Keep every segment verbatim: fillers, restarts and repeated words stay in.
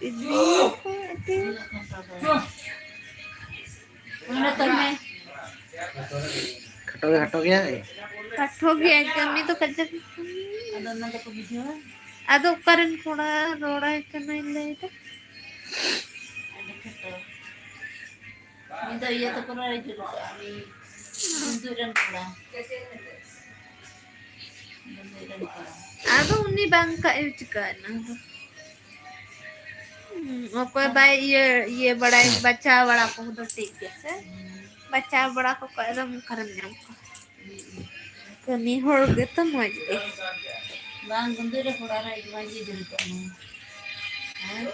ᱤᱫᱤ ᱠᱚ ᱤᱫᱤ᱾ ᱚᱱᱟ ᱛᱚᱞ ᱢᱮ᱾ ᱠᱷᱟᱴᱚ ᱜᱮ ᱠᱷᱟᱴᱚ ᱜᱮᱭᱟ᱾ ᱠᱟᱴᱷᱚ ᱜᱮᱭᱟ, ᱠᱟᱹᱢᱤ ᱫᱚ ᱠᱟᱡᱟᱠ᱾ ᱟᱫᱚ ᱚᱱᱟ ᱫᱚᱠᱚ ᱵᱩᱡᱷᱟᱹᱣᱟ᱾ ᱟᱫᱚ ᱚᱠᱟᱨᱮᱱ ᱠᱚᱲᱟ ᱨᱚᱲᱟᱭ ᱠᱟᱱᱟᱭ ᱞᱟᱹᱭ ᱫᱟ? ᱟᱹᱰᱤ ᱠᱷᱟᱴᱚ᱾ ᱩᱱᱤ ᱫᱚ ᱤᱭᱟᱹ ᱛᱟᱠᱚ ᱨᱮ ᱡᱩᱞᱩᱜᱼᱟ, ᱩᱱᱤ ᱵᱚᱱᱫᱷᱩ ᱨᱮᱱ ᱠᱚᱲᱟ᱾ ᱵᱚᱱᱫᱷᱩ ᱨᱮᱱ ᱠᱚᱲᱟ᱾ ᱟᱫᱚ ᱩᱱᱤ ᱵᱟᱝ ᱠᱟᱜ ᱮ ᱪᱤᱠᱟᱹᱭᱮᱱᱟ ᱟᱫᱚ? ᱦᱩᱸ, ᱚᱠᱚᱭ ᱵᱟᱭ ᱤᱭᱟᱹ, ᱤᱭᱟᱹ ᱵᱟᱲᱟᱭ, ᱵᱟᱪᱷᱟᱣ ᱵᱟᱲᱟ ᱠᱚ ᱫᱚ ᱴᱷᱤᱠ ᱜᱮ ᱥᱮ? ᱦᱩᱸ᱾ ᱵᱟᱪᱷᱟᱣ ᱵᱟᱲᱟ ᱠᱚ ᱠᱚ ᱮᱠᱫᱚᱢ ᱚᱠᱟᱨᱮᱢ ᱧᱟᱢ ᱠᱚᱣᱟ? ᱦᱩᱸ᱾ ᱠᱟᱹᱢᱤ ᱦᱚᱲ ᱜᱮᱛᱚ ᱢᱚᱡᱽ ᱜᱮ᱾ ᱵᱟᱝ, ᱵᱚᱱᱫᱷᱩ ᱨᱮ ᱠᱚᱲᱟ ᱨᱮ ᱢᱚᱡᱽ ᱜᱮ ᱡᱩᱞᱩᱜ ᱠᱟᱱᱟ᱾ ᱦᱮᱸ?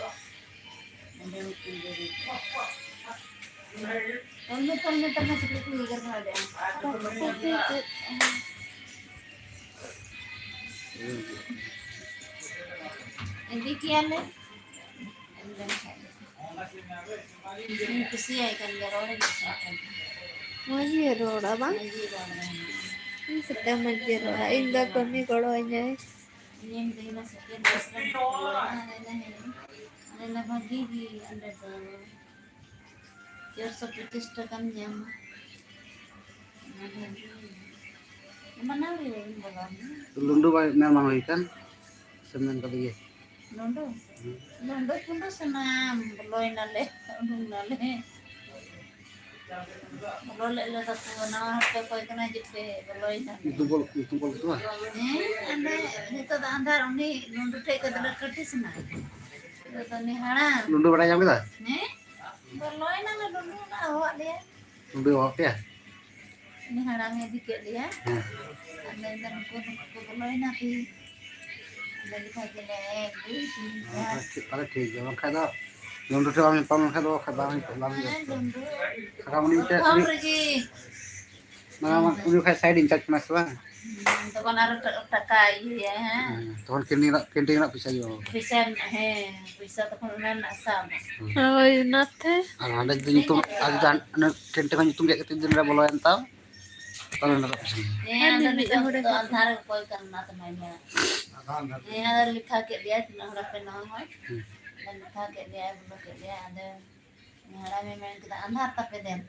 ᱛᱚᱞ ᱢᱮ, ᱛᱚᱞ ᱢᱮ, ᱛᱚᱞ ᱢᱮ, ᱥᱤᱠᱲᱤᱡ ᱠᱚ ᱜᱮᱜᱮᱨ ᱵᱟᱲᱟ ᱞᱮᱫᱼᱟ᱾ ᱤᱫᱤ ᱠᱮᱭᱟᱞᱮ᱾ ᱤᱧ ᱠᱩᱥᱤᱭᱟᱭ ᱠᱟᱱ ᱜᱮᱭᱟ, ᱨᱚᱲᱮ ᱠᱩᱥᱤᱭᱟᱜ ᱠᱟᱱ ᱜᱮᱭᱟ᱾ ᱢᱚᱡᱽ ᱜᱮ ᱨᱚᱲᱟ ᱵᱟᱝ? ᱢᱚᱡᱽ ᱜᱮ ᱨᱚᱲᱟ᱾ ᱤᱧ ᱥᱟᱛᱮ ᱢᱚᱡᱽ ᱜᱮ ᱨᱚᱲᱟ, ᱤᱧ ᱫᱚ ᱠᱟᱹᱢᱤ ᱜᱚᱲᱚ ᱤᱧᱟᱭ᱾ ᱤᱧ ᱫᱚ ᱤᱧ ᱥᱟᱛᱮ ᱵᱮᱥ ᱜᱮ ᱨᱚᱲᱟ᱾ ᱟᱞᱮ ᱞᱮ ᱵᱷᱟᱹᱜᱤ ᱜᱮ ᱚᱸᱰᱮ ᱫᱚ᱾ ᱪᱟᱨᱥᱚ ᱯᱚᱸᱪᱤᱥ ᱴᱟᱠᱟᱢ ᱧᱟᱢᱟ᱾ ᱢᱟᱱᱟᱣ ᱜᱮ ᱵᱟᱹᱧ ᱵᱚᱞᱚᱱᱟ᱾ ᱞᱩᱰᱩ ᱵᱟᱭ ᱢᱮᱱ ᱵᱟᱝ ᱦᱩᱭ ᱠᱟᱱ, ᱥᱮ ᱢᱮᱱ ᱠᱟᱫᱮ ᱜᱮ? ᱞᱩᱰᱩ? ᱦᱩᱸ᱾ ᱞᱩᱰᱩ ᱯᱷᱩᱰᱩ ᱥᱟᱱᱟᱢ ᱵᱚᱞᱚᱭᱮᱱᱟᱞᱮ, ᱩᱰᱩᱝ ᱱᱟᱞᱮ᱾ ᱵᱚᱞᱚ ᱞᱮᱫ ᱞᱮ ᱛᱟᱠᱚ, ᱱᱟᱣᱟ ᱦᱚᱲ ᱯᱮ ᱚᱠᱚᱭ ᱠᱟᱱᱟ ᱡᱮ ᱯᱮ ᱵᱚᱞᱚᱭᱮᱱᱟ? ᱧᱩᱛᱩᱢ ᱠᱚ, ᱧᱩᱛᱩᱢ ᱠᱚ ᱞᱟᱹᱭ ᱛᱟᱢᱟ? ᱦᱮᱸ, ᱟᱞᱮ ᱱᱤᱛᱚᱜ ᱫᱚ ᱟᱸᱫᱷᱟᱨ ᱩᱱᱤ ᱞᱩᱰᱩ ᱴᱷᱮᱡ ᱠᱚ ᱫᱚᱞᱮ ᱠᱟᱹᱴᱤᱥ ᱮᱱᱟ᱾ ᱱᱤᱛᱚᱜ ᱫᱚ ᱩᱱᱤ ᱦᱟᱲᱟᱢ᱾ ᱞᱩᱰᱩ ᱵᱟᱲᱟᱭ ᱧᱟᱢ ᱠᱮᱫᱟ? ᱦᱮᱸ? ᱵᱚᱞᱚᱭᱮᱱᱟᱞᱮ, ᱞᱩᱰᱩ ᱚᱲᱟᱜ ᱦᱚᱦᱚᱣᱟᱫ ᱞᱮᱭᱟ᱾ ᱞᱩᱰᱩ ᱦᱚᱦᱚᱣᱟᱫ ᱯᱮᱭᱟ? ᱩᱱᱤ ᱦᱟᱲᱟᱢᱮ ᱤᱫᱤ ᱠᱮᱫ ᱞᱮᱭᱟ᱾ ᱦᱮᱸ᱾ ᱟᱨ ᱢᱮᱱᱫᱟ, "ᱱᱩᱠᱩ ᱫᱚ ᱵᱟᱠᱚ ᱵᱚᱞᱚᱭᱮᱱᱟ ᱠᱤ?" ᱟᱫᱚ ᱞᱮᱠᱷᱟ ᱜᱮᱞᱮ ᱮᱠ, ᱫᱩᱭ, ᱛᱤᱱ, ᱪᱟᱨ᱾ ᱦᱮᱸ, ᱴᱷᱤᱠ, ᱛᱟᱦᱞᱮ ᱴᱷᱤᱠ ᱜᱮᱭᱟ᱾ ᱵᱟᱝᱠᱷᱟᱱ ᱫᱚ ᱞᱩᱰᱩ ᱴᱷᱮᱱ ᱵᱟᱢ ᱧᱟᱯᱟᱢ ᱞᱮᱱᱠᱷᱟᱱ ᱫᱚ ᱵᱟᱠᱷᱟᱱ ᱵᱟᱝ ᱦᱩᱭᱩᱜᱼᱟ, ᱵᱟᱝ ᱦᱩᱭᱩᱜᱼᱟ᱾ ᱦᱮᱸ, ᱞᱩᱰᱩ᱾ ᱟᱨ ᱩᱱᱤ ᱢᱤᱫᱴᱮᱱ ᱯᱨᱚᱛᱷᱚᱢ ᱩᱱᱤ ᱨᱮᱜᱮ᱾ ᱢᱟᱱᱮ, ᱩᱱᱤ ᱵᱟᱠᱷᱟᱡ side in charge ᱠᱟᱱᱟ ᱥᱮ ᱵᱟᱝ? ᱦᱩᱸ, ᱛᱚᱠᱷᱚᱱ ᱟᱨᱚ ᱴᱟ-, ᱴᱟᱠᱟ ᱤᱭᱟᱹᱭᱟ, ᱦᱮᱸ? ᱦᱮᱸ, ᱛᱚᱠᱷᱚᱱ canteen ᱨᱮᱱᱟᱜ, canteen ᱨᱮᱱᱟᱜ ᱯᱚᱭᱥᱟ ᱦᱩᱭᱩᱜᱼᱟ᱾ ᱯᱚᱭᱥᱟ, ᱦᱮᱸ, ᱯᱚᱭᱥᱟ ᱛᱚᱠᱷᱚᱱ ᱚᱱᱟ ᱨᱮᱱᱟᱜ ᱥᱟᱵ᱾ ᱦᱩᱸ᱾ ᱦᱳᱭ, ᱚᱱᱟᱛᱮ᱾ ᱟᱨ ᱦᱟᱸᱰᱮ ᱡᱩᱫᱤ ᱧᱩᱛᱩᱢ, ᱟᱨ ᱡᱩᱫᱤ ᱦᱟᱸᱰᱮ, ᱚᱱᱟ canteen ᱠᱷᱚᱱ ᱧᱩᱛᱩᱢ ᱜᱮᱫ ᱠᱟᱛᱮ ᱡᱩᱫᱤ ᱱᱚᱰᱮ ᱵᱚᱞᱚᱭᱮᱱ ᱛᱟᱢ, ᱛᱟᱦᱞᱮ ᱱᱚᱰᱮ ᱯᱮᱥᱮᱱ᱾ ᱦᱮᱸ, ᱟᱫᱚ ᱦᱩᱰᱤᱧ ᱱᱤᱛᱚᱜ ᱦᱚᱲ ᱫᱚ ᱦᱚᱯᱚᱱ᱾ ᱟᱫᱷᱟᱨ ᱚᱠᱚᱭ ᱠᱟᱱᱟ ᱛᱟᱢᱟᱭ ᱢᱮ? ᱟᱫᱷᱟᱨ ᱱᱟᱢᱵᱟᱨ᱾ ᱦᱮᱸ, ᱟᱫᱚ ᱞᱮᱠᱷᱟ ᱠᱮᱫ ᱞᱮᱭᱟᱭ, ᱛᱤᱱᱟᱹᱜ ᱦᱚᱲ ᱟᱯᱮ ᱱᱚᱣᱟ ᱦᱚᱲ? ᱦᱩᱸ᱾ ᱟᱫᱚ ᱞᱮᱠᱷᱟ ᱠᱮᱫ ᱞᱮᱭᱟᱭ, ᱵᱚᱞᱚ ᱠᱮᱫ ᱞᱮᱭᱟᱭ, ᱟᱫᱚ ᱦᱟᱲᱟᱢᱮ ᱢᱮᱱ ᱠᱮᱫᱟ, "ᱟᱸᱫᱷᱟᱨ ᱛᱟᱯᱮ ᱫᱮᱱ᱾"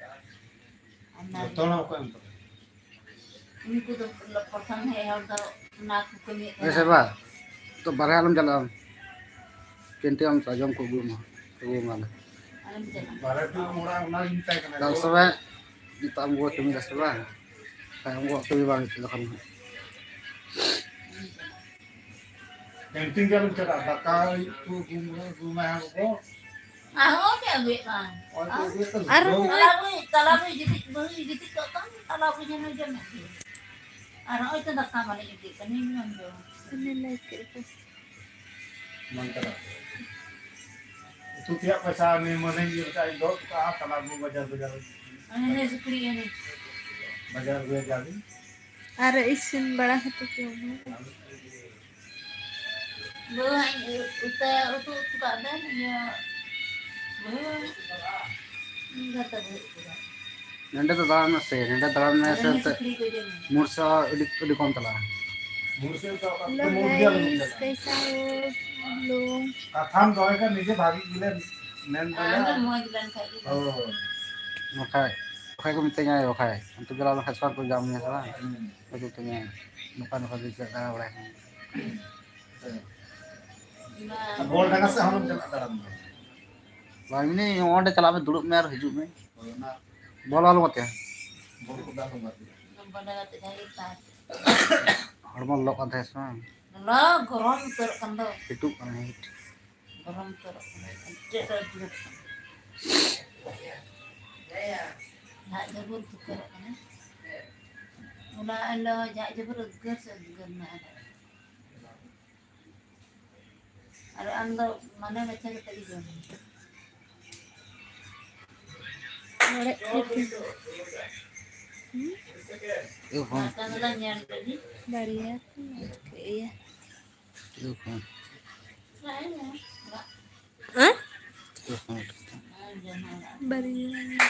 ᱟᱸᱫᱷᱟᱨ᱾ ᱡᱚᱛᱚ ᱦᱚᱲ ᱠᱚ ᱮᱢ ᱠᱟᱫᱟ᱾ ᱩᱱᱠᱩ ᱫᱚ ᱯᱨᱚᱛᱷᱚᱢ ᱦᱮᱡ ᱦᱚᱲ ᱫᱚ ᱚᱱᱟ ᱠᱚ ᱠᱟᱹᱢᱤᱭᱮᱫ ᱦᱮᱸ ᱛᱟᱦᱮᱱᱟ᱾ ᱥᱮ ᱵᱟᱝ? ᱛᱚ ᱵᱟᱨᱦᱮ ᱟᱞᱚᱢ ᱪᱟᱞᱟᱜᱼᱟ᱾ ᱠᱮᱱᱴᱤᱱ ᱟᱢ ᱪᱟ ᱡᱚᱢ ᱠᱚ ᱟᱹᱜᱩ ᱟᱢᱟ, ᱟᱹᱜᱩ ᱟᱢᱟ ᱞᱮ᱾ ᱟᱞᱚᱢ ᱪᱟᱞᱟᱜᱼᱟ᱾ ᱵᱟᱨᱦᱮ ᱫᱚ ᱚᱲᱟᱜ ᱚᱱᱟ ᱜᱤᱧ ᱢᱮᱛᱟᱭ ᱠᱟᱱᱟ᱾ ᱛᱟᱦᱞᱮ ᱥᱚᱵᱮ ᱱᱤᱛᱚᱜ ᱟᱢ ᱜᱚ ᱠᱟᱹᱢᱤ ᱫᱟ ᱥᱮ ᱵᱟᱝ? ᱛᱟᱭᱚᱢ ᱜᱚ ᱠᱟᱹᱢᱤ ᱵᱟᱝ ᱦᱩᱭᱩᱜ ᱛᱟᱠᱚᱣᱟ᱾ ᱠᱮᱱᱴᱤᱱ ᱜᱮ ᱟᱞᱚᱢ ᱪᱟᱞᱟᱜᱼᱟ, ᱫᱟᱠᱟ ᱩᱛᱩ ᱟᱹᱜᱩ ᱢᱮ, ᱟᱹᱜᱩ ᱢᱮ ᱦᱟᱸᱜ ᱜᱚ᱾ ᱟᱨᱦᱚᱸ ᱪᱮᱫ ᱟᱹᱜᱩᱭᱮᱫ ᱠᱟᱱ? ᱱᱚᱜᱼᱚᱭ ᱛᱚ ᱟᱹᱜᱩᱭᱮᱫ ᱠᱟᱱ ᱟᱨᱦᱚᱸ ᱡᱚᱢ᱾ ᱛᱟᱞᱟ ᱵᱩᱡ, ᱛᱟᱞᱟ ᱵᱩᱡ ᱜᱤᱛᱤᱡ, ᱵᱟᱹᱦᱩ ᱜᱤᱛᱤᱡ ᱠᱚᱜ ᱠᱟᱱ, ᱛᱟᱞᱟ ᱵᱩᱡ ᱦᱚᱸ ᱡᱚᱢᱮᱫ ᱜᱮ᱾ ᱟᱨ ᱱᱚᱜᱼᱚᱭ ᱛᱚ ᱫᱟᱠᱟ ᱢᱟᱞᱮ ᱤᱫᱤᱭᱮᱫ ᱠᱟᱱ, ᱤᱧ ᱦᱚᱸᱧ ᱡᱚᱢᱟ᱾ ᱩᱱᱤ ᱞᱟᱹᱭ ᱠᱮᱫ ᱠᱚ᱾ ᱵᱟᱝ ᱪᱟᱞᱟᱜ᱾ ᱩᱛᱩ ᱛᱮᱭᱟᱜ ᱯᱚᱭᱥᱟ ᱩᱱᱤ ᱢᱟᱹᱱᱮᱧ ᱤᱭᱟᱹ ᱞᱮᱠᱟ ᱫᱚᱦᱚ ᱦᱚᱴᱚ ᱠᱟᱜᱼᱟ, ᱛᱟᱞᱟ ᱵᱩᱡ ᱵᱟᱡᱟᱨ ᱵᱟᱡᱟᱨ᱾ ᱩᱱᱤ ᱞᱟᱹᱭ ᱥᱩᱠᱨᱤ ᱮᱱᱮᱡ᱾ ᱵᱟᱡᱟᱨ ᱟᱹᱜᱩᱭᱟ ᱡᱟᱜᱮ᱾ ᱟᱨ ᱤᱥᱤᱱ ᱵᱟᱲᱟ ᱠᱟᱛᱮ ᱡᱚᱢ ᱦᱩᱭᱩᱜᱼᱟ᱾ ᱵᱟᱹᱦᱩ ᱦᱟᱸᱜ ᱤᱧ ᱩᱛᱩ, ᱩᱛᱩ, ᱩᱛᱩ ᱠᱟᱜ ᱵᱮᱱ, ᱤᱭᱟᱹ, ᱵᱟᱹᱦᱩ ᱤᱧ ᱜᱷᱟᱛᱟ ᱵᱟᱹᱦᱩ ᱩᱛᱩ ᱠᱟᱜ᱾ ᱱᱚᱸᱰᱮ ᱫᱚ ᱫᱟᱬᱟᱱ ᱢᱮ ᱥᱮ, ᱱᱚᱸᱰᱮ ᱫᱟᱬᱟᱱ ᱢᱮ ᱟᱨ ᱥᱮ ᱩᱱᱤ ᱮᱱᱛᱮ ᱥᱩᱠᱨᱤ ᱠᱚ ᱡᱚᱢᱟ᱾ ᱢᱩᱲ ᱥᱮᱫ ᱦᱚᱸ ᱟᱹᱰᱤ, ᱟᱹᱰᱤ ᱠᱚᱢ ᱪᱟᱞᱟᱜᱼᱟ᱾ ᱢᱩᱲ ᱥᱮᱫ ᱫᱚ ᱦᱮᱞᱳ ᱢᱩᱲ ᱜᱮ ᱟᱞᱚᱢ ᱜᱟᱭᱤᱥ, ᱪᱟᱞᱟᱜᱼᱟ᱾ ᱠᱮᱥᱟ ᱦᱳ ᱟᱯ ᱞᱳᱜ? ᱠᱟᱛᱷᱟᱢ ᱫᱚᱦᱚᱭ ᱠᱷᱟᱱ ᱱᱤᱡᱮ ᱵᱷᱟᱜᱤ ᱜᱮᱞᱮ ᱢᱮᱱ ᱟᱢ ᱫᱚ ᱫᱟᱲᱮᱭᱟᱜᱼᱟ᱾ ᱢᱚᱡᱽ ᱞᱮᱱ ᱠᱷᱟᱡ ᱜᱮ ᱵᱟᱥ᱾ ᱦᱳᱭ᱾ ᱵᱟᱠᱷᱟᱡ, ᱵᱟᱠᱷᱟᱡ ᱠᱚ ᱢᱤᱛᱟᱹᱧᱟ, ᱵᱟᱠᱷᱟᱡ ᱚᱱᱛᱮ ᱪᱟᱞᱟᱣ ᱞᱮᱱᱠᱷᱟᱡ ᱥᱚᱨ ᱠᱚ ᱡᱟᱢ ᱢᱮᱭᱟ ᱥᱮ ᱵᱟᱝ? ᱦᱩᱸ᱾ ᱟᱫᱚ ᱛᱚᱵᱮ ᱱᱚᱝᱠᱟ ᱱᱚᱝᱠᱟ ᱫᱚ ᱪᱮᱫ ᱫᱟᱬᱟ ᱵᱟᱲᱟᱭ ᱠᱟᱱᱟ᱾ ᱵᱚᱞ ᱰᱟᱸᱜᱟ ᱥᱮᱫ ᱦᱚᱸ ᱪᱟᱞᱟᱜ ᱫᱟᱬᱟᱱ ᱫᱚ᱾ ᱵᱟᱝ, ᱮᱢᱱᱤ ᱚᱸᱰᱮ ᱪᱟᱞᱟᱜ ᱢᱮ, ᱫᱩᱲᱩᱵ ᱢᱮ ᱟᱨ ᱦᱤᱡᱩᱜ ᱢᱮ᱾ ᱦᱳᱭ, ᱚᱱᱟ ᱵᱚᱞ ᱟᱞᱚ ᱜᱟᱛᱮᱜᱼᱟ᱾ ᱵᱚᱞ ᱠᱚ ᱵᱟᱝ ᱜᱟᱛᱮᱜᱼᱟ᱾ ᱵᱚᱞ ᱜᱟᱛᱮᱜ ᱠᱷᱟᱡ ᱜᱮ ᱯᱟᱸᱪ᱾ ᱦᱚᱲᱢᱚ ᱞᱚᱞᱚᱜ ᱠᱟᱱ ᱛᱟᱦᱮᱸ ᱥᱮ ᱵᱟᱝ? ᱞᱚᱞᱚ ᱜᱚᱨᱚᱢ ᱩᱛᱟᱹᱨᱚᱜ ᱠᱟᱱ ᱫᱚ᱾ ᱦᱤᱴᱩᱜ ᱠᱟᱱᱟ, ᱦᱤᱴ᱾ ᱜᱚᱨᱚᱢ ᱩᱛᱟᱹᱨᱚᱜ ᱠᱟᱱᱟ᱾ ᱪᱮᱫ ᱨᱮ ᱩᱫᱽᱜᱟᱹᱨᱚᱜ ᱠᱟᱱᱟ? ᱡᱟᱦᱟᱸ ᱡᱟᱹᱵᱩᱨ ᱩᱛᱟᱹᱨᱚᱜ ᱠᱟᱱᱟ᱾ ᱚᱱᱟ ᱟᱞᱚ ᱡᱟᱦᱟᱸ ᱡᱟᱹᱵᱩᱨ ᱩᱫᱽᱜᱟᱹᱨ ᱥᱮ ᱩᱫᱽᱜᱟᱹᱨ ᱢᱮ ᱟᱞᱮ᱾ ᱟᱨ ᱟᱢ ᱫᱚ ᱢᱟᱱᱮ ᱢᱟᱪᱷᱟ ᱠᱟᱛᱮ ᱜᱮ ᱡᱚᱢ ᱢᱮ᱾ ᱚᱲᱮᱡ ᱠᱟᱛᱮ᱾ ᱦᱩᱸ? ᱮ ᱦᱚᱸ᱾ ᱫᱟᱠᱟ ᱫᱚᱞᱟᱝ ᱧᱮᱞ ᱠᱮᱫ ᱜᱮ᱾ ᱵᱟᱨᱭᱟ ᱠᱚ ᱧᱮᱞ ᱠᱮᱫ ᱜᱮᱭᱟ᱾ ᱮ ᱦᱚᱸ᱾ ᱦᱮᱸ? ᱮ ᱦᱚᱸ᱾ ᱵᱟᱨᱭᱟ᱾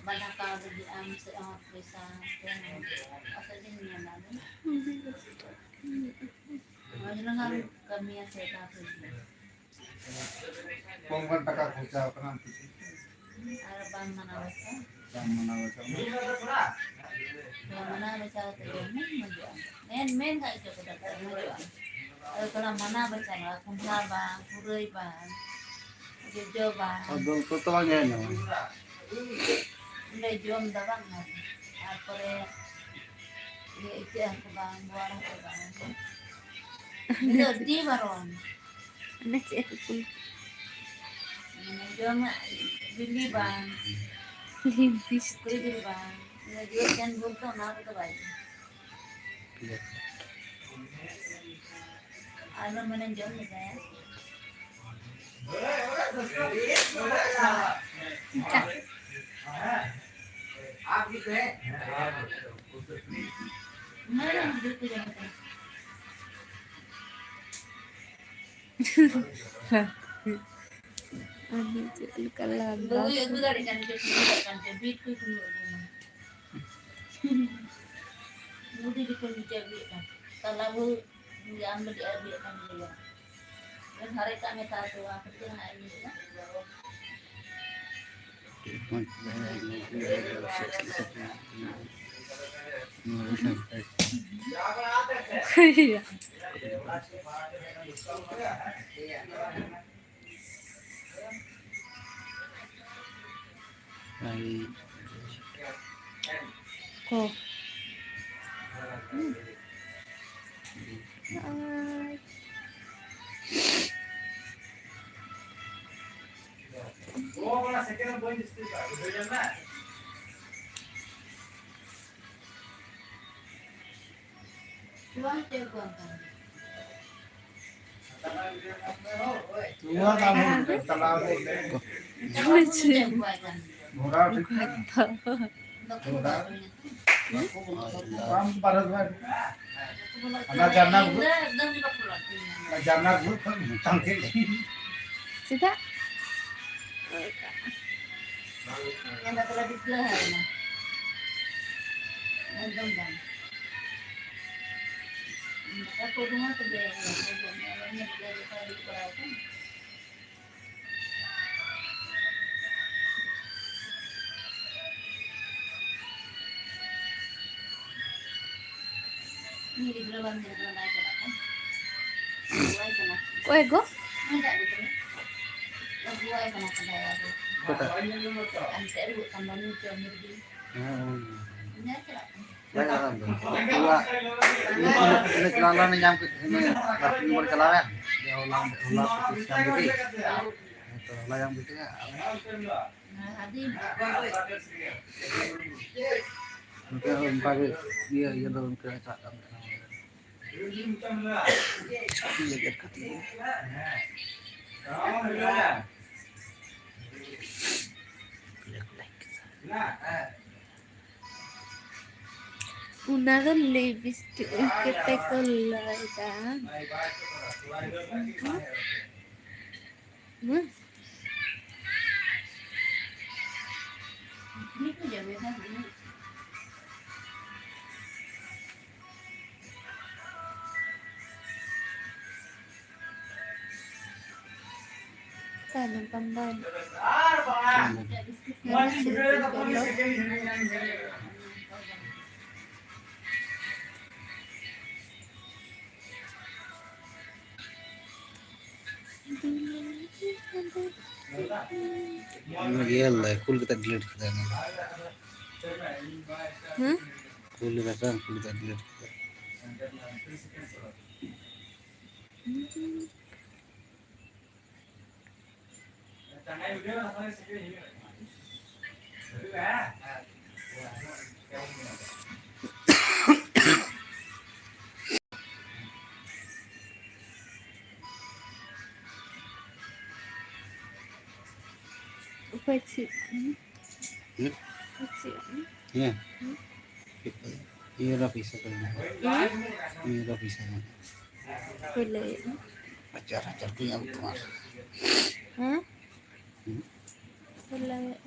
ᱵᱟᱝ ᱦᱟᱛᱟᱣ ᱞᱟᱹᱜᱤᱫ ᱟᱢ ᱥᱮᱫ ᱦᱚᱸ ᱯᱚᱭᱥᱟ ᱛᱮ ᱦᱚᱸ ᱚᱠᱚᱭ ᱵᱤᱱ ᱧᱮᱞᱟ ᱟᱵᱤᱱ? ᱢᱚᱡᱽ ᱞᱟᱸᱜᱟ ᱠᱟᱹᱢᱤᱭᱟ ᱥᱮ ᱵᱟᱯᱮ ᱧᱮᱞᱟ? ᱠᱚᱢ ᱜᱟᱱ ᱴᱟᱠᱟ ᱠᱷᱚᱨᱪᱟ ᱟᱠᱟᱱᱟ᱾ ᱟᱨ ᱵᱟᱝ ᱢᱟᱱᱟᱣ ᱵᱟᱛᱟᱣ᱾ ᱵᱟᱝ ᱢᱟᱱᱟᱣ ᱵᱟᱛᱟᱣ᱾ ᱵᱟᱝ ᱢᱟᱱᱟᱣ ᱵᱟᱛᱟᱣ ᱛᱮᱜᱮ ᱢᱮᱱ ᱢᱚᱡᱚᱜᱼᱟ᱾ ᱢᱮᱱ, ᱢᱮᱱ ᱠᱷᱟᱡ ᱪᱚ ᱠᱚ ᱰᱟᱠᱛᱟᱨ ᱢᱚᱡᱚᱜᱼᱟ᱾ ᱟᱫᱚ ᱛᱷᱚᱲᱟ ᱢᱟᱱᱟᱣ ᱵᱟᱪᱷᱟᱣ ᱞᱟᱜᱟᱜᱼᱟ᱾ ᱠᱚᱸᱰᱷᱟ ᱵᱟᱝ, ᱯᱩᱨᱟᱹᱭ ᱵᱟᱝ, ᱡᱚᱡᱚ ᱵᱟᱝ᱾ ᱟᱫᱚ ᱩᱱᱠᱩ ᱛᱚ ᱵᱟᱝ ᱧᱮᱞ ᱧᱟᱢᱟ᱾ ᱚᱸᱰᱮ ᱡᱚᱢ ᱫᱚ ᱵᱟᱝ ᱧᱟᱢᱚᱜᱼᱟ᱾ ᱛᱟᱨᱯᱚᱨᱮ ᱤᱭᱟᱹ ᱤᱪᱟᱹᱜ ᱦᱟᱹᱠᱩ ᱵᱟᱝ, ᱵᱳᱣᱟᱲ ᱦᱟᱹᱠᱩ ᱵᱟᱝ᱾ ᱤᱧ ᱫᱚ ᱟᱹᱰᱤ ᱵᱟᱨᱚᱱ᱾ ᱚᱱᱮ ᱪᱮᱫ ᱠᱚ ᱠᱩᱞᱤ? ᱢᱟᱱᱮ ᱡᱚᱢᱟᱜ ᱵᱤᱞᱤ ᱵᱟᱝ᱾ ᱞᱤᱢᱵᱤᱥ᱾ ᱥᱩᱠᱨᱤ ᱡᱤᱞ ᱵᱟᱝ᱾ ᱤᱱᱟᱹ ᱡᱤᱞ ᱪᱮᱱ ᱵᱚᱞᱛᱮ ᱚᱱᱟ ᱠᱚᱫᱚ ᱵᱟᱭ ᱡᱚᱢᱟ᱾ ᱟᱨ ᱢᱟᱱᱮ ᱡᱚᱢ ᱞᱮᱜᱟᱭᱟ᱾ ᱚᱱᱠᱟ᱾ ᱚᱱᱟ ᱜᱤᱫᱽᱨᱟᱹ ᱠᱚ ᱡᱚᱢ ᱠᱟᱱᱟ᱾ ᱟᱹᱰᱤ ᱪᱮᱫ ᱞᱮᱠᱟ ᱞᱟᱸᱫᱟ᱾ ᱵᱟᱹᱦᱩᱭ ᱟᱹᱜᱩ ᱫᱟᱲᱮᱭᱟᱜ ᱠᱟᱱ ᱜᱮᱭᱟ, ᱠᱩᱢᱵᱽᱲᱩ ᱫᱟᱲᱮᱭᱟᱜ ᱠᱟᱱ ᱜᱮᱭᱟ, ᱵᱤᱨ ᱠᱷᱚᱱ ᱠᱩᱢᱵᱽᱲᱩ ᱟᱹᱜᱩᱭ ᱢᱮ᱾ ᱵᱩᱰᱷᱤ ᱡᱚᱠᱷᱚᱱ ᱵᱤᱴᱟᱹ ᱟᱹᱜᱩᱭᱮᱫ ᱠᱟᱱ, ᱛᱟᱞᱟ ᱵᱟᱹᱦᱩ ᱟᱢ ᱞᱟᱹᱜᱤᱫ ᱟᱹᱜᱩᱭᱮᱫ ᱠᱟᱱ ᱜᱮᱭᱟ᱾ ᱥᱟᱨᱮ ᱠᱟᱜ ᱢᱮ, ᱛᱟᱨ ᱠᱚ ᱟᱯᱮ ᱠᱚ ᱦᱟᱸᱜ ᱤᱧ ᱞᱟᱹᱭᱮᱫᱟ᱾ ᱠᱚ᱾ ᱟᱨ ᱚᱱᱟ ᱡᱟᱱᱱᱟ ᱵᱷᱩᱛ, ᱚᱱᱟ ᱡᱟᱱᱱᱟ ᱵᱷᱩᱛ ᱠᱷᱚᱱ ᱢᱤᱫᱴᱟᱝ ᱜᱮ᱾ ᱪᱮᱫᱟᱜ? ᱮᱱᱫᱟ ᱛᱟᱞᱟ ᱵᱤᱯᱞᱟᱹ ᱦᱟᱨ ᱮᱱᱟ᱾ ᱮᱠᱫᱚᱢ ᱵᱟᱝ᱾ ᱫᱟᱠᱟ ᱠᱚ ᱩᱰᱩᱝᱟ ᱛᱚᱵᱮ ᱚᱱᱟ ᱠᱚ ᱡᱚᱢ ᱧᱩ ᱟᱨ ᱧᱮᱞ ᱞᱮ ᱡᱚᱛᱚ ᱫᱩᱲᱩᱵ ᱵᱟᱲᱟ ᱟᱠᱟᱱ᱾ ᱩᱱᱤ ᱜᱤᱫᱽᱨᱟᱹ ᱵᱟᱝ ᱧᱮᱞ ᱠᱟᱱᱟ, ᱵᱟᱭ ᱪᱟᱞᱟᱜ ᱠᱟᱱᱟ᱾ ᱚᱠᱚᱭ ᱜᱚ? ᱚᱠᱚᱭ ᱜᱚ? ᱚᱠᱚᱭᱴᱟᱜ? ᱦᱮᱸ, ᱩᱱᱤ᱾ ᱵᱟᱭ ᱪᱟᱞᱟᱜ ᱠᱟᱱᱟ᱾ ᱩᱱᱤ ᱪᱟᱞᱟᱣ ᱞᱮᱱᱟ ᱧᱟᱢ ᱠᱮᱫ, ᱩᱱᱤ ᱵᱟᱨ ᱯᱮ ᱫᱤᱱ ᱯᱚᱨᱮ ᱪᱟᱞᱟᱣᱮᱱ᱾ ᱡᱮ ᱦᱚᱞᱟ, ᱦᱚᱞᱟ ᱯᱚᱸᱪᱤᱥ ᱧᱟᱢ ᱠᱮᱫᱮ᱾ ᱦᱮᱸ ᱛᱚ, ᱦᱚᱞᱟ ᱧᱟᱢ ᱠᱮᱫᱮᱭᱟ᱾ ᱱᱚᱛᱮ ᱦᱚᱸ ᱚᱱᱠᱟ ᱜᱮ ᱤᱭᱟᱹ, ᱤᱭᱟᱹ ᱫᱚ ᱤᱱᱠᱟᱹ ᱪᱟᱞᱟᱜ ᱠᱟᱱ ᱛᱟᱦᱮᱱᱟ᱾ ᱪᱷᱟᱹᱛᱤ ᱮᱜᱮᱨ ᱠᱷᱟᱹᱛᱤᱨ᱾ ᱚᱱᱟ ᱫᱚ ᱞᱤᱯᱥᱴᱤᱠ ᱠᱟᱛᱮ ᱠᱚ ᱞᱟᱹᱭᱫᱟ᱾ ᱦᱩᱸ? ᱛᱟᱭᱱᱚᱢ ᱛᱟᱢ ᱵᱟᱭ᱾ ᱧᱮᱞ ᱫᱟᱭ, ᱠᱩᱞ ᱠᱟᱛᱮ ᱰᱤᱞᱤᱴ ᱠᱮᱫᱟᱭ ᱚᱱᱟ ᱫᱚ᱾ ᱦᱮᱸ? ᱠᱩᱞ ᱞᱮᱫᱟ ᱥᱮ ᱵᱟᱝ? ᱠᱩᱞ ᱠᱟᱛᱮ ᱰᱤᱞᱤᱴ ᱠᱮᱫᱟᱭ᱾ ᱚᱠᱚᱭ ᱪᱮᱫ? ᱦᱩᱸ? ᱚᱠᱚᱭ ᱪᱮᱫ? ᱦᱮᱸ᱾ ᱦᱩᱸ? ᱤᱭᱟᱹ ᱨᱮ ᱯᱚᱭᱥᱟ ᱠᱚ ᱮᱢᱟ᱾ ᱦᱩᱸ? ᱤᱭᱟᱹ ᱨᱮ ᱯᱚᱭᱥᱟ ᱠᱚ ᱮᱢᱟ᱾ ᱚᱠᱚᱭ ᱞᱟᱹᱭᱮᱫ? ᱦᱟᱡᱟᱨ ᱦᱟᱡᱟᱨ ᱠᱚ ᱧᱟᱢ ᱛᱟᱢᱟ᱾ ᱦᱮᱸ? ᱦᱩᱸ? ᱚᱠᱚᱭ ᱞᱟᱹᱭᱮᱫ?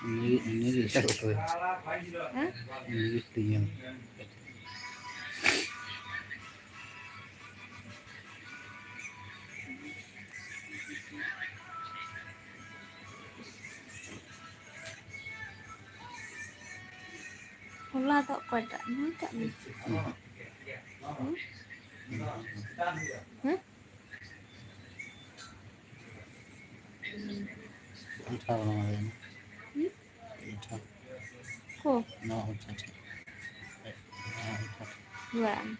ᱩᱱᱤ ᱩᱱᱤ ᱜᱮ ᱮᱴᱟᱜ ᱠᱚ᱾ ᱦᱮᱸ? ᱩᱱᱤ ᱜᱮ ᱛᱤᱧᱟᱹ᱾ ᱦᱚᱞᱟ ᱫᱚ ᱚᱠᱚᱭᱴᱟᱜ? ᱱᱩᱭᱴᱟᱜ ᱢᱮ᱾ ᱦᱮᱸ? ᱦᱮᱸ? ᱟᱴᱷᱟᱨᱚ ᱱᱚᱣᱟ ᱨᱮ᱾ ᱦᱩᱸ? ᱟᱴᱷᱟᱨᱚ᱾ ᱠᱚ? ᱱᱚᱣᱟ ᱟᱴᱷᱟᱨᱚ᱾ ᱵᱟᱝ᱾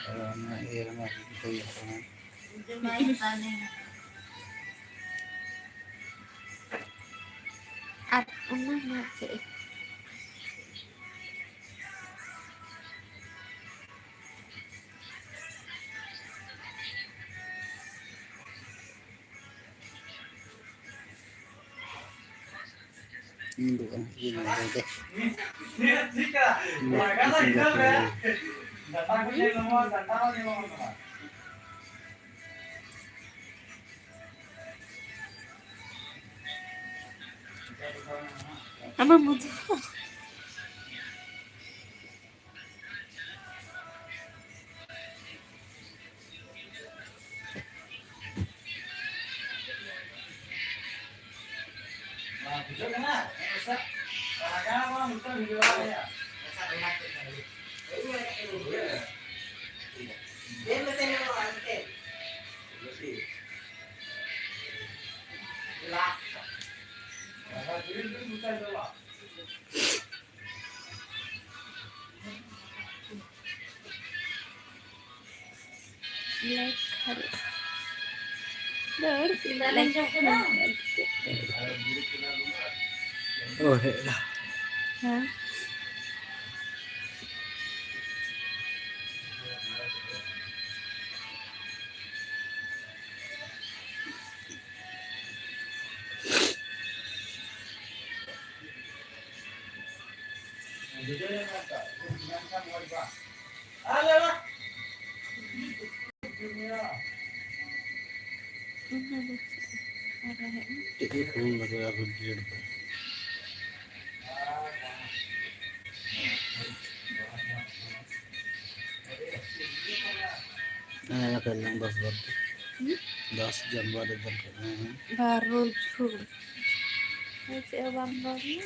ᱟᱨ ᱚᱱᱟ ᱤᱭᱟᱹ ᱨᱮᱢᱟ ᱤᱭᱟᱹ ᱠᱟᱱᱟ᱾ ᱟᱨ ᱚᱱᱟ ᱢᱟ ᱪᱮᱫ? ᱤᱧ ᱫᱚ ᱵᱟᱝ, ᱤᱧ ᱫᱚ ᱵᱟᱝ᱾ ᱟᱢᱟᱜ ᱢᱚᱫᱷᱩ᱾ ᱞᱟᱭᱤᱴ ᱠᱷᱟᱨᱟᱯ᱾ ᱫᱟᱹᱲ ᱠᱮᱫᱟ᱾ ᱞᱟᱭᱤᱴ ᱠᱷᱟᱨᱟᱯ᱾ ᱚ, ᱦᱮᱡ ᱮᱱᱟ᱾ ᱦᱮᱸ᱾ ᱚᱱᱟ ᱫᱚ ᱪᱮᱫ? ᱟᱨ ᱦᱮᱡ ᱮᱱᱟ᱾ ᱪᱮᱫ ᱜᱮ ᱯᱷᱳᱱ ᱞᱟᱜᱟᱣ ᱟᱨᱦᱚᱸ ᱜᱮᱴ ᱫᱚ᱾ ᱦᱮᱸ, ᱠᱟᱨᱞᱟᱝ ᱫᱚᱥ ᱵᱟᱨ ᱫᱤᱱ᱾ ᱦᱩᱸ? ᱫᱚᱥ ᱡᱟᱱᱩᱣᱟᱨᱤ ᱫᱚ ᱠᱟᱨᱞᱟᱝ᱾ ᱵᱟᱨ ᱨᱳᱡᱽ ᱯᱷᱩᱞ᱾ ᱪᱮᱫ ᱦᱚᱸ ᱵᱟᱢ ᱨᱚᱲ ᱢᱮ᱾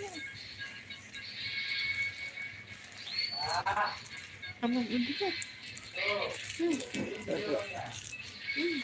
ᱟᱢᱮᱢ ᱤᱫᱤᱭᱟ? ᱦᱩᱸ᱾ ᱦᱩᱸ᱾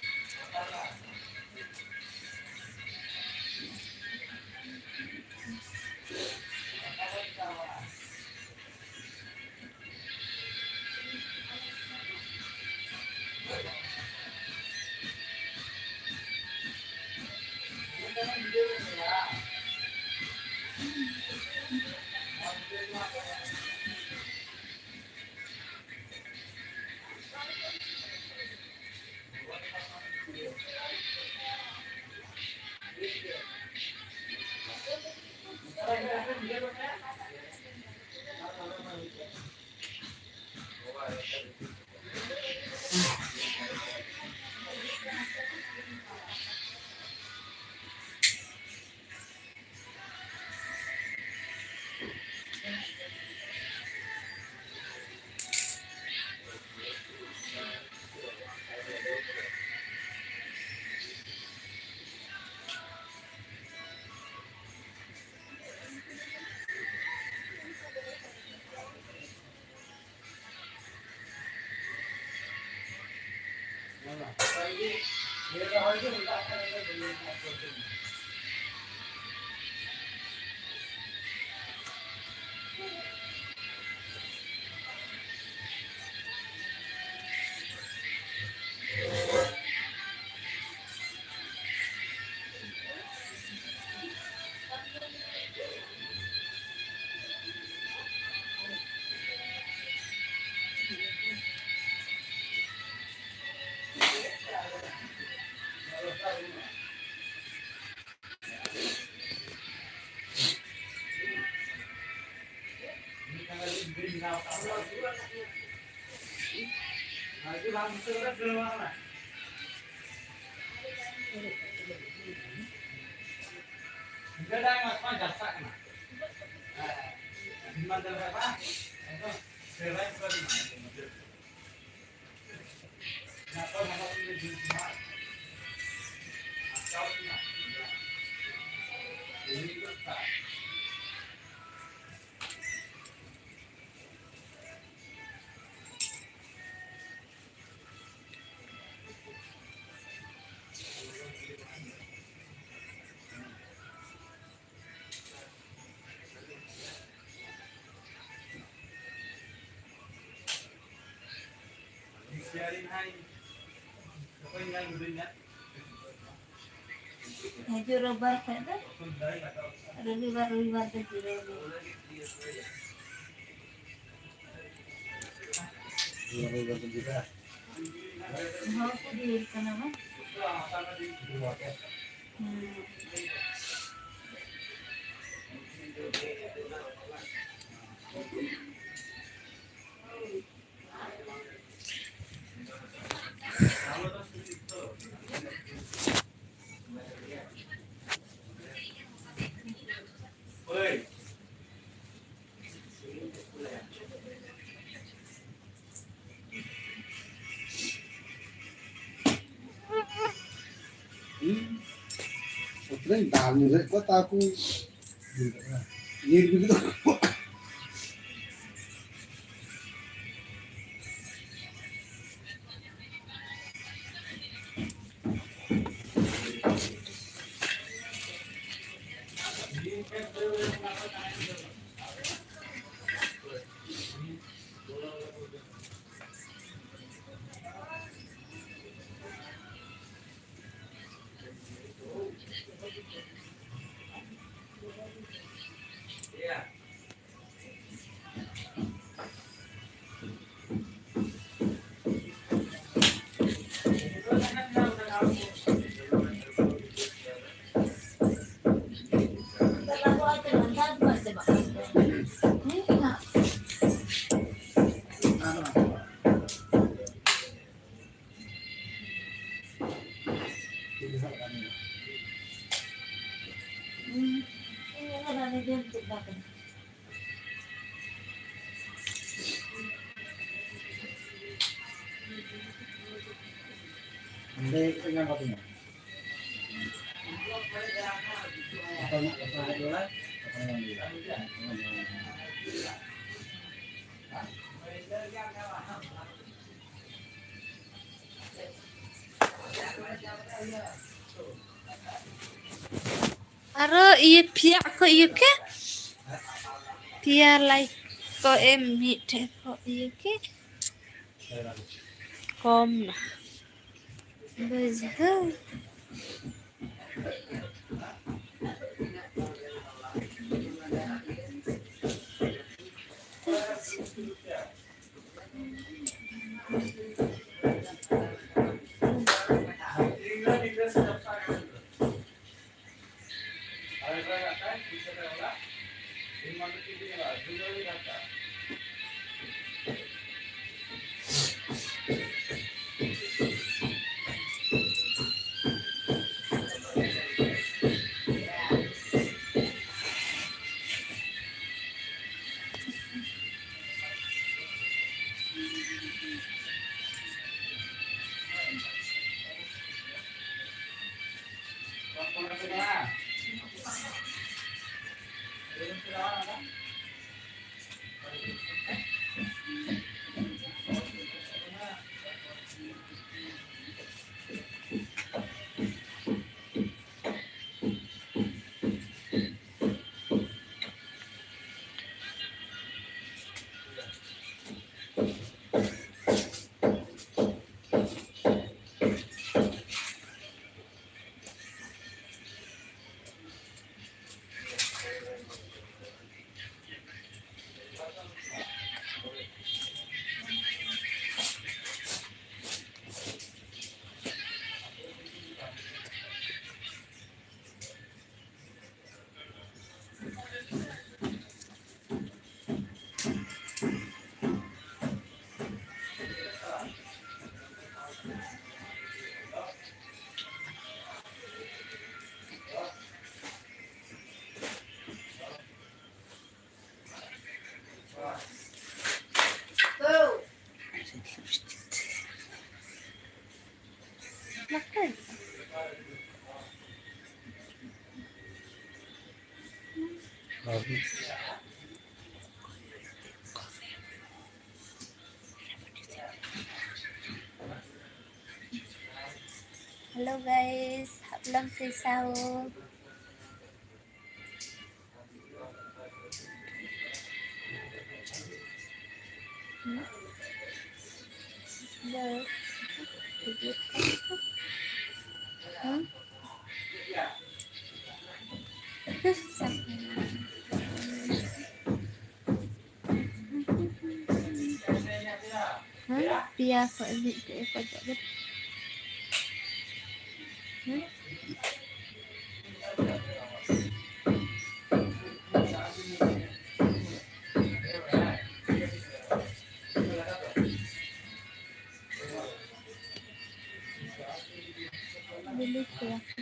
ᱦᱤᱡᱩᱜ ᱨᱳᱵᱵᱟᱨ ᱠᱷᱚᱡ ᱫᱚ ᱨᱚᱵᱤᱵᱟᱨ, ᱨᱚᱵᱤᱵᱟᱨ ᱫᱚ ᱡᱤᱨᱟᱹᱣ ᱜᱮ᱾ ᱦᱚᱲ ᱠᱚ ᱰᱷᱮᱨ ᱠᱟᱱᱟ ᱵᱟᱝ? ᱦᱩᱸ᱾ ᱦᱩᱸ᱾ ᱚᱛᱨᱮᱧ ᱫᱟᱞ ᱧᱩᱨᱦᱩᱭᱮᱫ ᱠᱚᱣᱟ, ᱛᱟᱣ ᱠᱚ ᱧᱤᱨ ᱵᱤᱜᱤᱲᱚᱜ ᱠᱟᱱᱟ᱾ ᱟᱨᱚ ᱤᱭᱟᱹ ᱯᱷᱤᱭᱟ ᱠᱚ ᱤᱭᱟᱹ ᱠᱮ, ᱯᱷᱤᱭᱟ ᱞᱟᱭᱤᱠ ᱠᱚ ᱮᱢ ᱢᱤᱫᱴᱷᱮᱱ ᱠᱚ ᱤᱭᱟᱹ ᱠᱮ, ᱠᱚᱢ ᱱᱟ᱾ ᱵᱩᱡᱷᱟᱹᱣ᱾ Hello guys, haplam si sao. Hmm? Hello. Hmm? ᱦᱮᱸ, ᱯᱮᱭᱟ ᱠᱷᱚᱡ ᱢᱤᱫᱴᱮᱡ ᱮ ᱯᱟᱸᱡᱟ ᱠᱮᱫᱟ᱾ ᱦᱮᱸ? ᱵᱤᱞᱤ ᱠᱚᱣᱟ ᱠᱚ᱾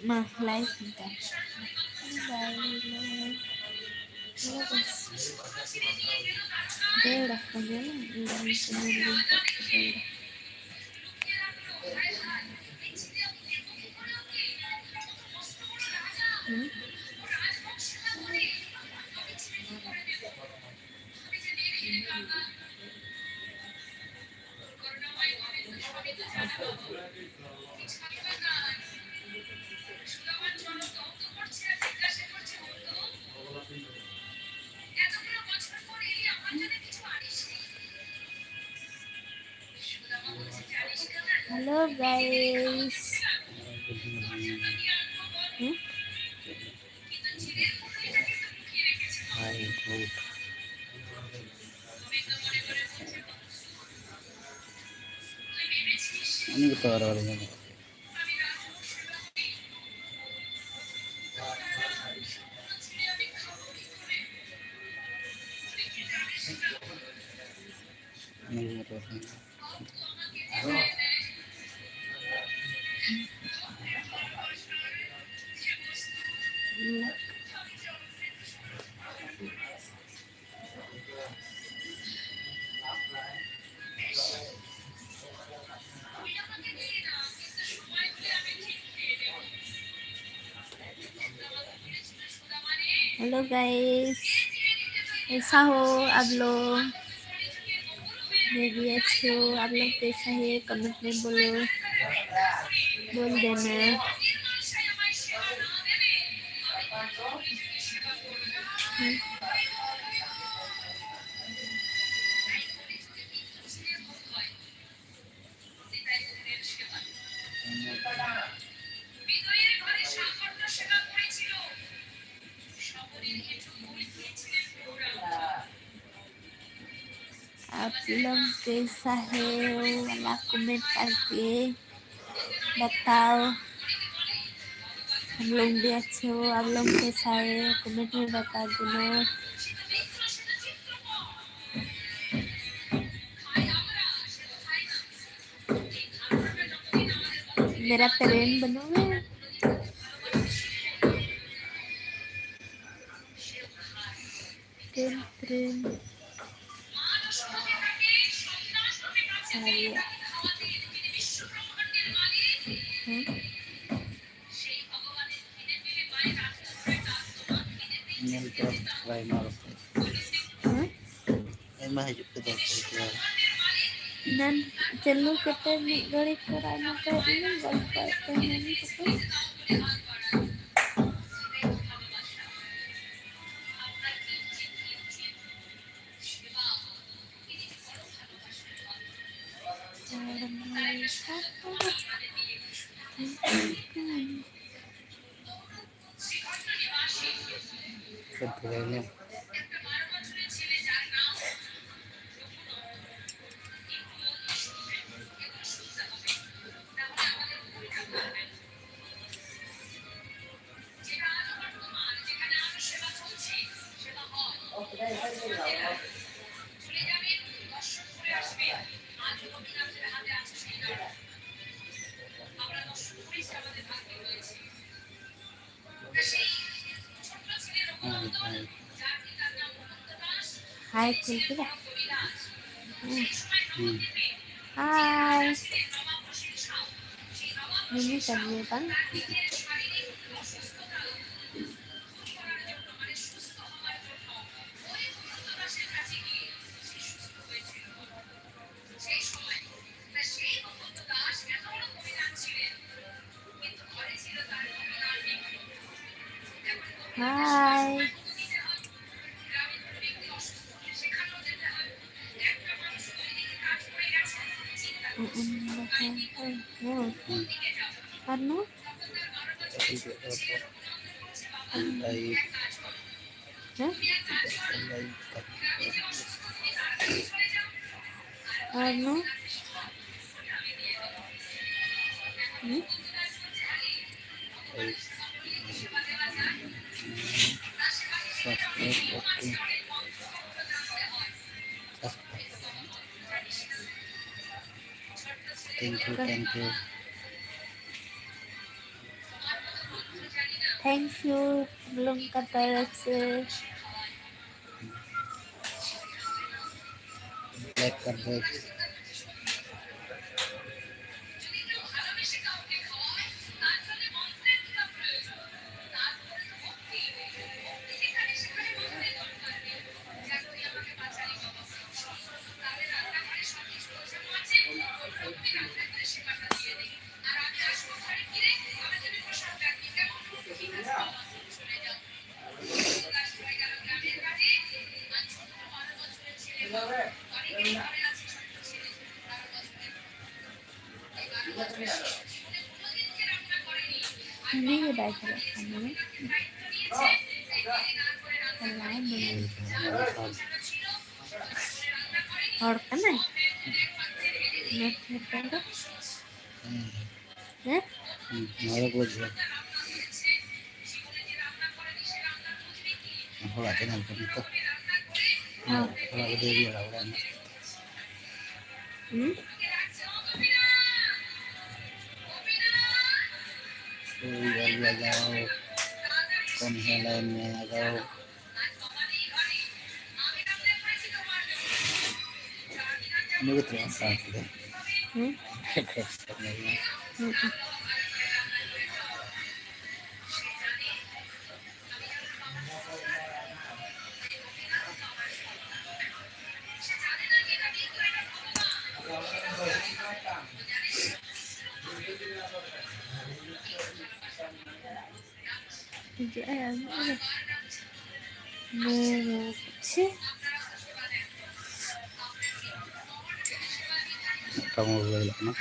ᱢᱟ, ᱞᱟᱭᱤᱠ ᱢᱮ ᱛᱟᱢ᱾ ᱵᱟᱭ ᱞᱟᱭᱤᱠ᱾ ᱫᱟᱹᱲᱟ ᱠᱚ ᱧᱮᱞ, ᱤᱧ ᱧᱮᱞ ᱞᱤᱧ ᱫᱟᱹᱲᱟ᱾ ᱦᱩᱸ? Hello guys. Hmm? ᱩᱱᱤ ᱜᱮᱛᱚ ᱟᱨ ᱵᱟᱞᱮ ᱧᱟᱢ ᱠᱟᱫᱮᱭᱟ᱾ ᱩᱱᱤ ᱜᱮ ᱟᱨ ᱵᱟᱞᱮ ᱧᱟᱢ ᱠᱟᱫᱮᱭᱟ᱾ हेलो गाइस, कैसा हो आप लोग? मैं भी अच्छी हूँ। आप लोग कैसा है, कमेंट में बोलो, बोल देना। आप लोग कैसा है वाला कमेंट करके बताओ। हम लोग भी अच्छे हो, आप लोग कैसा है कमेंट में बता देना। मेरा प्रेम बनोगे? प्रेम, प्रेम। आ गया। हम्म? ᱧᱮᱞ ᱠᱚᱣᱟ ᱟᱭᱢᱟ ᱨᱚᱠᱚᱢ᱾ ᱦᱮᱸ? ᱟᱭᱢᱟ ᱦᱤᱡᱩᱜ ᱠᱟᱱᱟ᱾ ᱮᱱᱟᱱ ᱪᱟᱹᱞᱩ ᱠᱟᱛᱮ ᱢᱤᱫ ᱜᱷᱟᱹᱲᱤᱡ ᱯᱚᱨ ᱟᱭᱢᱟ ᱠᱚ ᱦᱮᱡ ᱞᱮᱱᱟ, ᱜᱚᱞᱯᱚᱭᱮᱫ ᱛᱟᱦᱮᱱᱟ ᱩᱱᱠᱩ ᱠᱚ᱾ ᱦᱟᱭ, ᱦᱟᱭ᱾ ᱦᱟᱭ, ᱠᱩᱞ ᱠᱮᱫᱟ? ᱦᱩᱸ᱾ ᱦᱟᱭ᱾ ᱢᱤᱢᱤ ᱠᱟᱱ ᱜᱮᱭᱟ ᱵᱟᱝ? Hi. ᱟᱨ ᱱᱚᱣᱟ? ᱦᱮᱸ? ᱟᱨ ᱱᱚᱣᱟ? ᱦᱮᱸ? Thank you, thank you. Thank you, belum kata rasa. Like कर दो। ᱩᱱᱤ ᱜᱮ ᱵᱟᱭ ᱪᱟᱞᱟᱜ ᱠᱟᱱᱟ᱾ ᱪᱟᱞᱟᱣ ᱮᱱᱟᱭ᱾ ᱦᱚᱲ ᱠᱟᱱᱟᱭ? ᱱᱮᱴ ᱦᱚᱲ ᱠᱟᱱ ᱫᱚ? ᱦᱮᱸ? ᱦᱩᱸ, ᱱᱚᱰᱮ ᱠᱚ ᱦᱤᱡᱩᱜᱼᱟ᱾ ᱦᱚᱲᱟᱜ ᱪᱮᱱᱮᱞ ᱠᱟᱱᱟ ᱛᱚ᱾ ᱦᱚᱸ᱾ ᱦᱚᱲᱟᱜ ᱵᱷᱤᱰᱤᱭᱳ ᱜᱮ ᱟᱲᱟᱜ ᱵᱟᱲᱟᱭ ᱢᱮ᱾ ᱦᱩᱸ? ᱳᱭ ᱟᱞᱩ ᱞᱟᱜᱟᱣ, ᱠᱚᱱ ᱦᱮ ᱞᱟᱭᱤᱱ ᱢᱮ ᱞᱟᱜᱟᱣ᱾ ᱩᱱᱤ ᱜᱮ ᱛᱤᱱᱟᱹᱜ ᱮᱢ ᱥᱟᱶ ᱠᱮᱫᱟ? ᱦᱩᱸ? ᱦᱩᱸ᱾ ᱦᱤᱡᱩᱜ ᱟᱭ ᱟᱨ ᱢᱤᱫ ᱦᱚᱲ᱾ ᱢᱮᱨᱮ ᱯᱤᱪᱷᱮ᱾ ᱢᱤᱫᱴᱟᱝ ᱢᱳᱵᱟᱭᱤᱞ ᱠᱟᱱᱟ᱾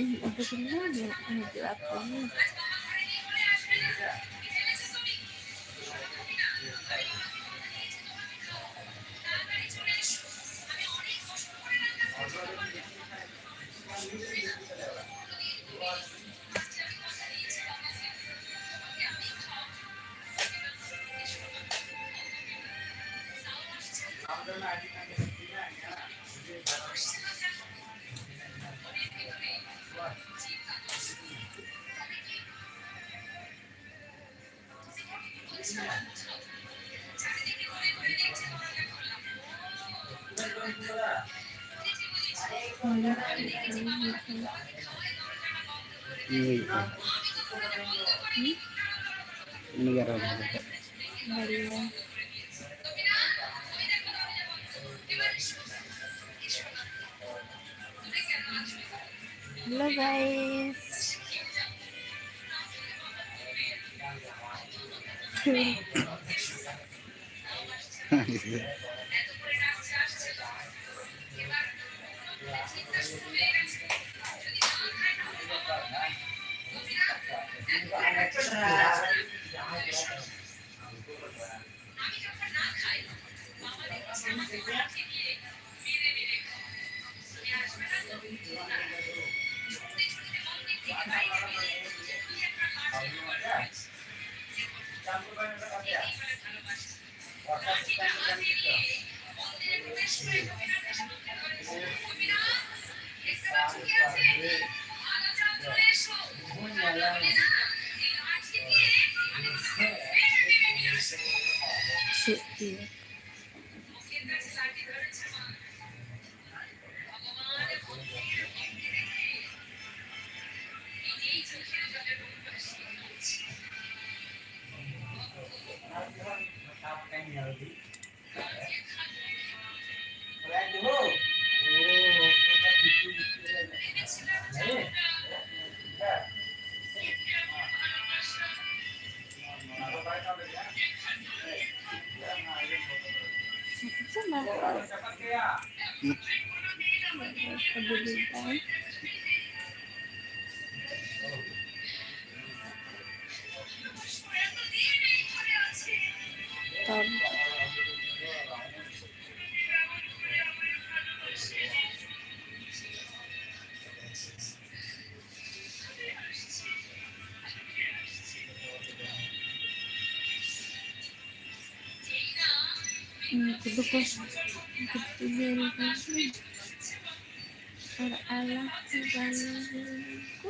ᱤᱧ ᱩᱰᱩᱠ ᱮᱱᱟ, ᱦᱤᱡᱩᱜ ᱟᱠᱚ᱾ ᱩᱱᱤ ᱜᱮ ᱟᱨᱚ ᱵᱟᱹᱲᱤᱡ᱾ Hello guys. ᱩᱱᱠᱩ ᱫᱚᱠᱚ ᱜᱤᱫᱽᱨᱟᱹ ᱠᱚ ᱟᱨ ᱟᱞᱟᱝ ᱦᱚᱸ ᱵᱟᱝ ᱠᱚ᱾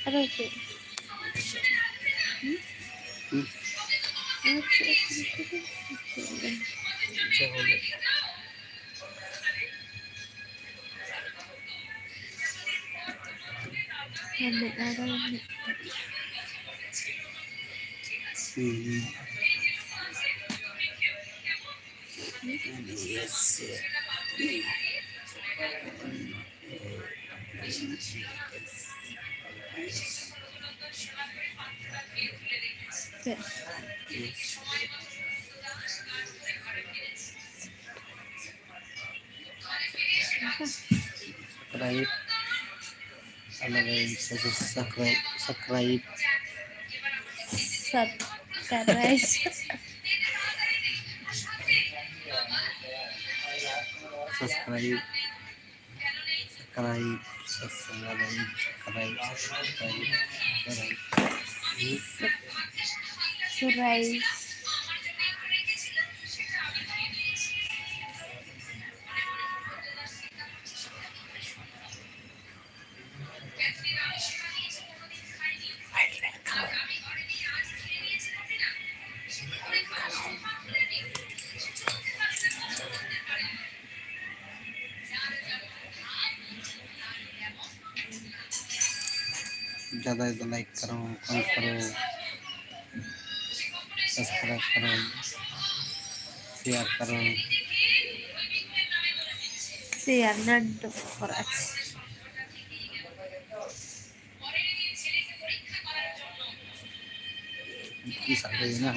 ᱟᱫᱚ ᱪᱮᱫ? ᱦᱩᱸ? ᱟᱨ ᱪᱮᱫ? ᱟᱪᱪᱷᱟ, ᱦᱳᱭ᱾ ᱮᱱᱮᱡ ᱟᱨᱚ ᱢᱤᱫᱴᱟᱝ᱾ ᱦᱩᱸ᱾ ᱦᱩᱸ᱾ ᱤᱭᱮᱥ᱾ ᱪᱮᱫ? ᱥᱟᱵᱥᱠᱨᱟᱭᱤᱵ, ᱟᱞᱮ ᱞᱟᱹᱜᱤᱫ subscribe, subscribe. Subscribe. Subscribe, subscribe, subscribe, subscribe, subscribe. ᱥᱩᱨᱟᱭ᱾ ज़्यादा से ज़्यादा लाइक करो, कमेंट करो, सब्सक्राइब करो, शेयर करो। शेयर नट करो। কি সাথে না?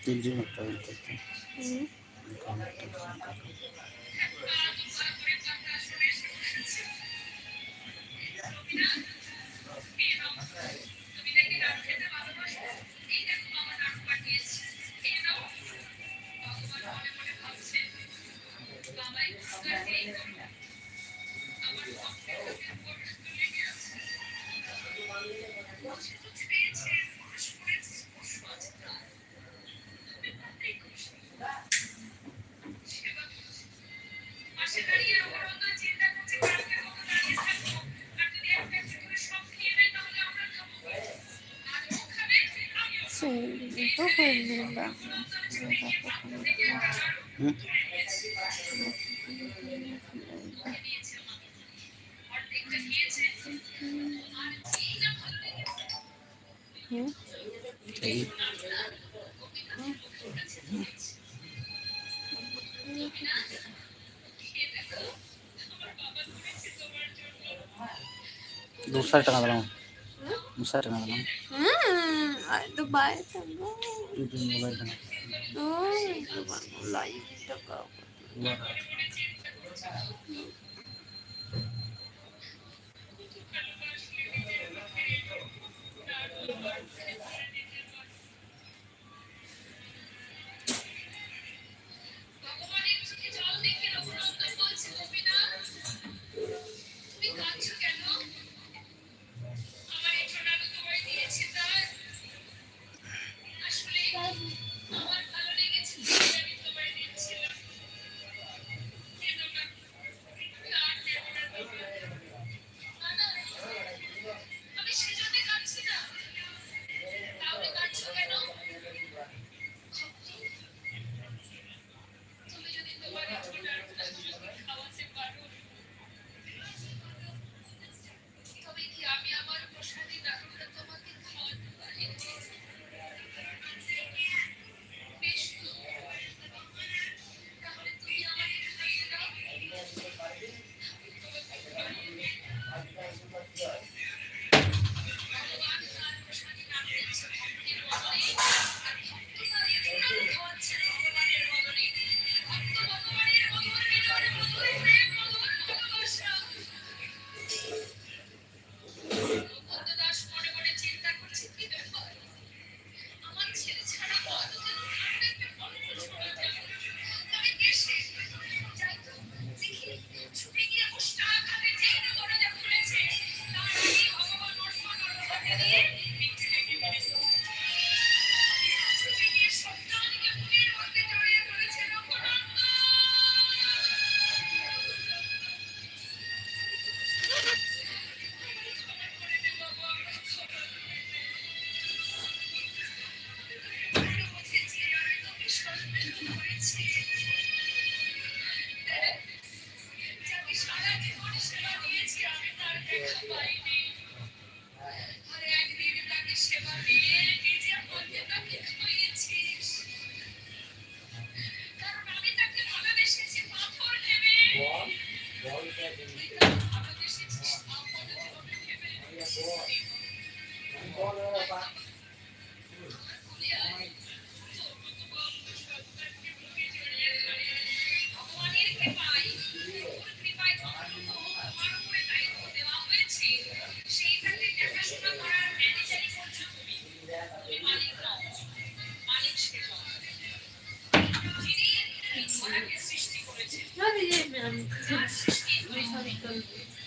ᱛᱤᱱ ᱡᱚᱱ ᱦᱚᱲ ᱛᱟᱵᱮᱱ ᱛᱮ? ᱦᱩᱸ᱾ ᱚᱱᱠᱟ ᱢᱤᱫᱴᱟᱝ ᱚᱱᱠᱟ᱾ হুম। হুম। এই। ᱫᱩ ᱥᱟᱭ ᱴᱟᱠᱟ ᱫᱟᱞᱟᱝ᱾ ᱫᱩ ᱥᱟᱭ ᱴᱟᱠᱟ ᱫᱟᱞᱟᱝ᱾ ᱦᱩᱸ, ᱟᱡ ᱫᱚ ᱵᱟᱭ ᱛᱟᱵᱚ᱾ ᱤᱧ ᱢᱳᱵᱟᱭᱤᱞ ᱠᱟᱱᱟ᱾ ᱳᱭ, ᱫᱚ ᱵᱟᱝ, ᱞᱟᱭᱤᱱ ᱴᱟᱠᱟ᱾ ᱚᱲᱟᱜ ᱨᱮ᱾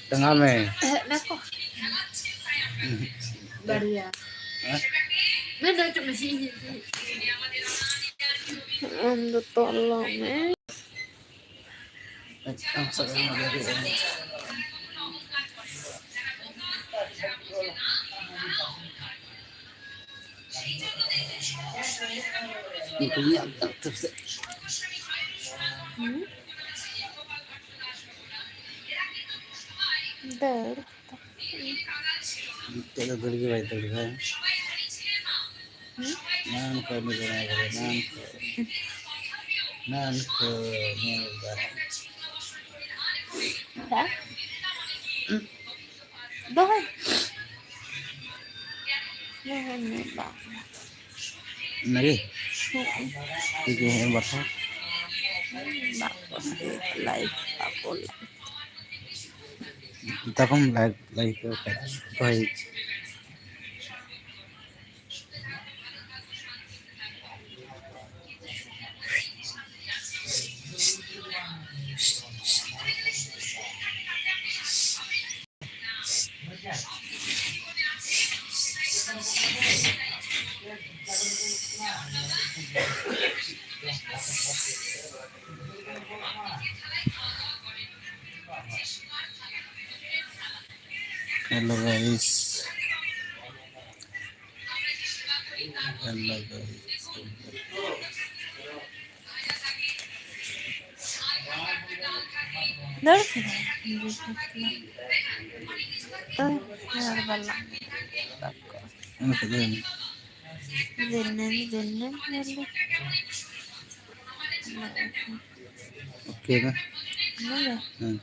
ᱴᱟᱸᱜᱟᱣ ᱢᱮ᱾ ᱦᱮᱡ ᱱᱟᱠᱚ᱾ ᱵᱟᱨᱭᱟ᱾ ᱦᱮᱸ? ᱢᱮᱱ ᱫᱚ ᱦᱚᱪᱚᱜ ᱢᱮ, ᱪᱮᱫ ᱤᱧ ᱦᱮᱡ ᱫᱟᱲᱮᱭᱟᱜᱼᱟ? ᱟᱢ ᱫᱚ ᱛᱚᱞᱚᱜ ᱢᱮ᱾ ᱟᱢ ᱥᱟᱜ ᱨᱮ ᱢᱮᱱᱟᱜ ᱞᱮᱭᱟ᱾ ᱩᱱᱠᱩ ᱧᱮᱞ ᱛᱟᱠᱚ ᱥᱮ᱾ ᱦᱩᱸ? ᱫᱟᱹᱲ᱾ ᱱᱤᱛᱚᱜ ᱫᱚ ᱫᱟᱹᱲ ᱜᱮ ᱵᱟᱭ ᱫᱟᱹᱲ ᱫᱟ᱾ ᱦᱩᱸ? ᱮᱱᱟᱱ ᱠᱷᱚᱱ ᱩᱱᱤ ᱵᱮᱱᱟᱣ ᱠᱟᱫᱟ, ᱮᱱᱟᱱ ᱠᱷᱚᱱ᱾ ᱮᱱᱟᱱ ᱠᱷᱚᱱ ᱧᱮᱞ ᱫᱟ᱾ ᱦᱮᱸ? ᱫᱚᱦᱚᱭ᱾ ᱫᱚᱦᱚᱭ ᱢᱮ, ᱵᱟᱝ᱾ ᱚᱱᱟᱜᱮ? ᱦᱮᱸ᱾ ᱴᱷᱤᱠ ᱜᱮᱭᱟ, ᱦᱮᱸ, ᱵᱟᱨ ᱫᱷᱟᱣ᱾ ᱵᱟᱠᱚ ᱞᱟᱹᱭ, ᱵᱟᱠᱚ ᱞᱟᱹᱭ᱾ ᱛᱟᱯᱚᱢ ᱞᱟᱭᱤᱠ, ᱞᱟᱭᱤᱠ ᱠᱚ ᱠᱷᱟᱡ ᱫᱚᱦᱚᱭ᱾ Hello guys. Hello guys. ᱫᱟᱹᱲ ᱠᱮᱫᱟᱭ᱾ ᱛᱚ, ᱦᱚᱲ ᱵᱟᱞᱟ᱾ ᱚᱱᱟ ᱠᱚᱫᱚ ᱫᱤᱱᱟᱹᱢ, ᱫᱤᱱᱟᱹᱢ ᱧᱮᱞ ᱞᱮ᱾ ᱳᱠᱮ ᱫᱟ᱾ ᱚᱱᱟ ᱜᱮ? ᱦᱮᱸ᱾